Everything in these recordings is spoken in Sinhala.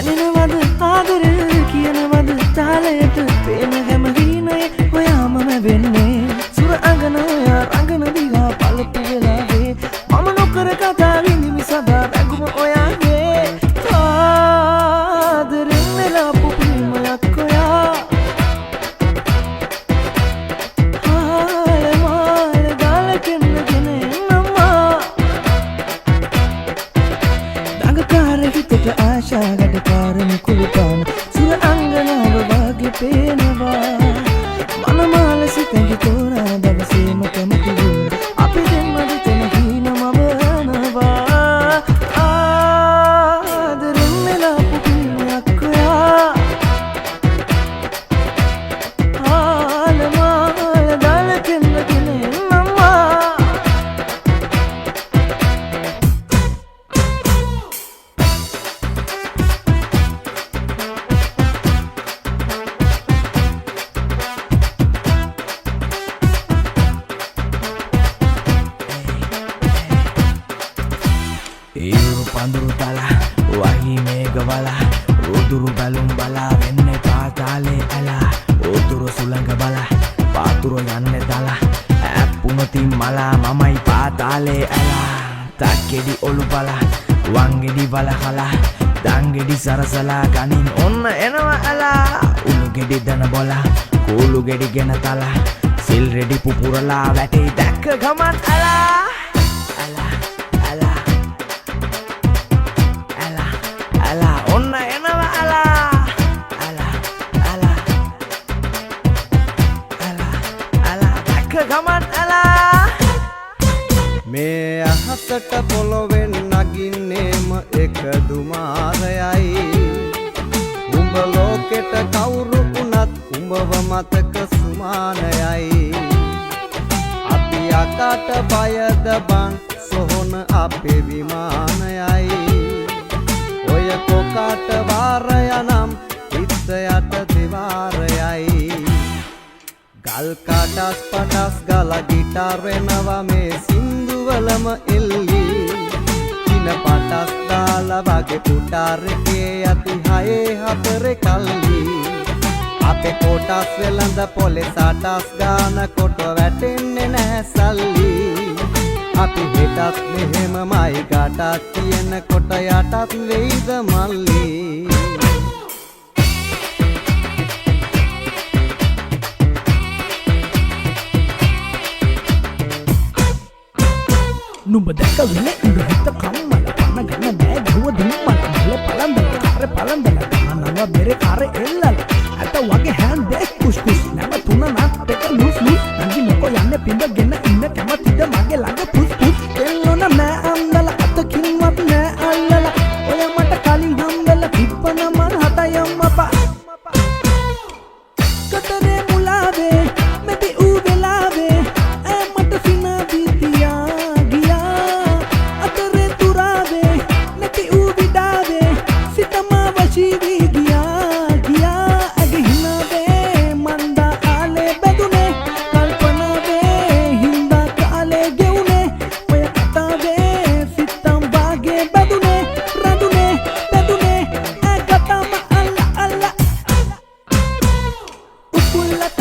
දැනෙනවද ආදරය කියනවද තාලයට පේන හැම හීනයේ ඔයාම වෙන්නේ සුර අඟන ඔයා රඟන දිහා බලපු වෙලාවේ මම නොකර කතා විඳිමි සදා රැඟුම ඔයාගේ ආදරෙන් නෙලාපු පිළිමයක් ඔයා ආල මාල දාලා කෙන්නගෙන එන්නම්මා දඟකාර හිතට ආශා වැඩකාර මුකුළු පාන සුර අංගනාව වාගේ පේනවා මනමාල සිතැඟි තෝරා දවසේම කැමති වුණ අපි දෙන්න දෙතන හීන මවනවා ආදරෙන් මෙලාපු පිළිමයක් ඔයා ආල මාල දාලා කෙන්නගෙන එන්නම්මා. ඉවුරු පඳුරු තලා වහී මේඝවලා උදුරු බැලුම් බලා වෙන්නේ පාතාලේ ඇලා උතුරු සුළඟ බලා පාතුර යන්නේ දලා ඇප්පුනොතින් මලා මමයි පාතාලේ ඇලා තක්කෙඩි ඔලු බලා වංගෙඩි වලහලා දංගෙඩි සරසලා ගනින් ඔන්න එනවා ඇලා උණු ගෙඩි දන බොලා කූලු ගෙඩි ගෙන තලා සිල් රෙඩි පුපුරලා වැටේ දැක්ක ගමන් ඇලා ඇලා ඇලා ඇලා ඇලා ඔන්න එනවා ඇලා ඇලා ඇලා ඇලා ඇලා දැක්ක ගමන් ඇලා. මේ අහසට පොළොවෙන් නගින්නේම එක දුමාරයයි. උඹ ලෝකෙට කවුරු වුණත් උඹව මතක සුමානයයි. අපි අකාට බයද බං සොහොන අපේ විමානයයි. ඔය කොකාට වාරය නම් හිත යට දෙවාරයයි. ගල් කටස් පටස් ගලා ගිටාර් වෙනවා මේ සින්දුවලම එල්ලි. චින පටස් දාලා වගේ පුටාර් එකේ ඇති හයේ හතරේ කල්ලි. අපේ කොටස් වෙළඳ පොලේ සටස් ගාන කොට වැටෙන්නේ නැහැ සල්ලි. අපි හෙටත් මෙහෙමමයි ගටක් තියෙන කොට යටත් වෙයිද මල්ලි. නුඹ දැක වෙන ඉඳ හිත කම්මල පණ ගන්න නෑ ගැහුව දුම්මල මල පලඳල කාර පලඳල ගහනව බෙර කාර එල්ලල ඇත වගේ හැන්දේ කුස් කුස් නැවතුන නත් එක ලුස් ලුස් නංගි මොකෝ යන්නේ පිඹගෙන ඉන්න කැමතිද මගේ ළඟ පුස් පුස් දෙල්ලොන නෑ අම්දල අතකින්වත් නෑ අල්ලලා ඔය මට කලින් හම්බෙලා තිබ්බන මං හතයම් අපා කතරේ මුලාවේ මැදි ඌ වෙලාවේ ඈ මට සිනා වී තියා ගියා අතරේ තුරාවේ නැති ඌ විඩාවේ සිතම වශී වී ගියා ගියා ඇගේ හිනාවේ මන්දා ආලේ බැඳුනේ කල්පනාවේ හින්දා කාලේ ගෙවුනේ ඔය කතාවේ සිතම් වාගේ බැඳුනේ රඳුනේ බැඳුනේ ඈ ගතම අල්ල අල්ල උකුල්ලත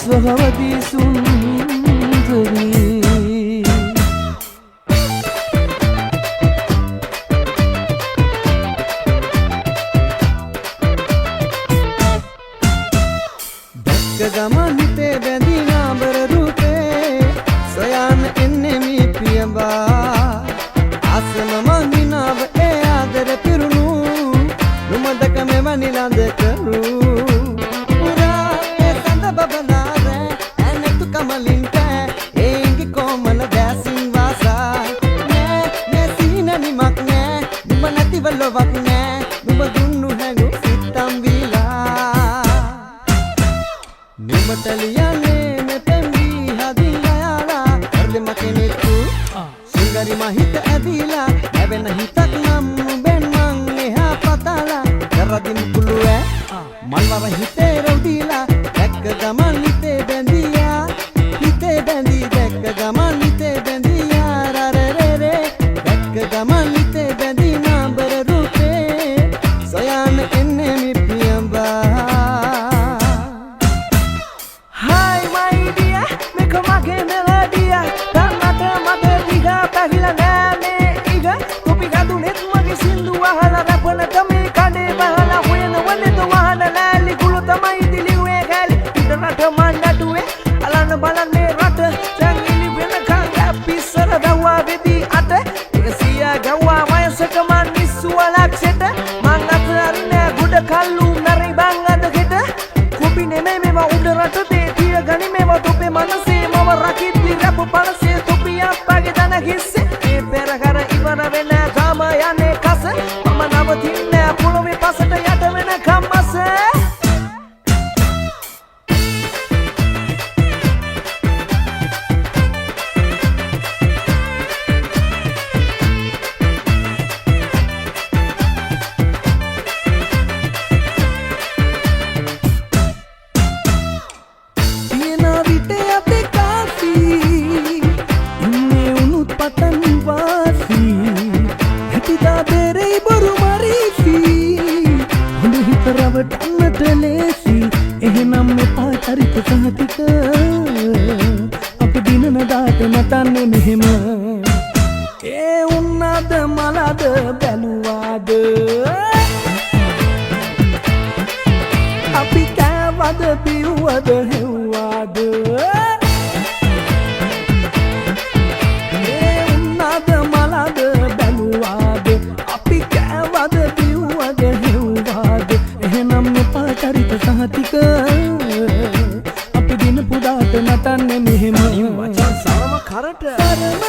සොහවදී සුන්දරී. දැක්ක ගමන් හිතේ බැඳී නාඹර රූපේ සොයාන එන්නේ මී පියඹා. ආසම මං හිනාව ඒ ආදර පිරුණු නුඹ දැක මෙවැනි ලඳ කරු. පුරා ඒ සඳ බබලා රෑ ඈනෙතු කමලින් පෑ ඒ ඉඟි කොමල දැසින් වාසා. නෑ මේ සිහින නිමක් නෑ නුඹ නැතිව ලොවක් නෑ නුඹ දුන්නු හැඟුම් සිත්තම් වීලා. නුඹට ලියන්නේ මේ පෙම්වී හදින් අයාලා කරදෙම කෙනෙකු සිංගරි මහිත ඇදීලා නැවෙන හිතක් නම් නුඹෙන් මං එහා පතාලා කරදි මුකුළු ඈ මල්වර හිතේ රවුදීලා. දැක්ක ගමන් හිතේ බැඳියා හිතේ බැඳී දැක්ක ගමන් හිතේ බැඳියා රරරේ. දැක්ක ගමන් හිතේ බැඳී නාඹර රූපේ සොයාන එන්නේ මි පියඹා. Hi my dear, මේක මගේ මෙලඩිය. තන්නට මට දිගා පැහිලා නෑ මේ ඉග. තොපි ගඳුනෙත් මගේ සින්දු අහලා රැපනට මේ කඩේ බහලා හොයනව නේද වහන ලෑලි ගුළු තමයි දිලිුවේ කෑලි. පිට රට මං නටුවේ අලන්න බලන්න මේ රට. දැන් එලි වෙනකන් රැප් ඉස්සර වැව්වා වෙදී අට. 100 ගැව්වා වයසක මං නිස්සුව ලක්ෂෙට. මං අත අරින්නේ ගොඩ කල්ලු මැරි බං අද හෙට. කොපි නෙමෙයි මේවා උඩ රට දේ තිය ගනි මේවා තොපේ මනසේ. මම රකිද්දි රැප් පනසේ තොපි අප්පගේ දන හිස්සේ. මේ පෙරහර ඉවර වෙන තාම යන්නේ කස. මම නවතින්නේ පොළොවේ පසට යට වෙනකම් මස. තියෙන විට අපේ කාසි ඉන්නේ උනුත් පතන් වාසි හැටිදා බෙරෙයි බොරු මරීසි හොඳ හිත රවටන්නට ලේසි. එහෙනම් එපා චරිත සහතික අපි දිනන දාට නටන්නේ මෙහෙම. ඒ උන්නද මලද බැලුවාද අපි කෑවද බිව්වද හෙව්වාද. ඒ උන්නද මලද බැලුවාද අපි කෑවද බිව්වද හෙව්වාද. එහෙනම් එපා චරිත සහතික අපි දින පුදාට නටන්නේ මෙහෙම. වචන් සරම කරට සරම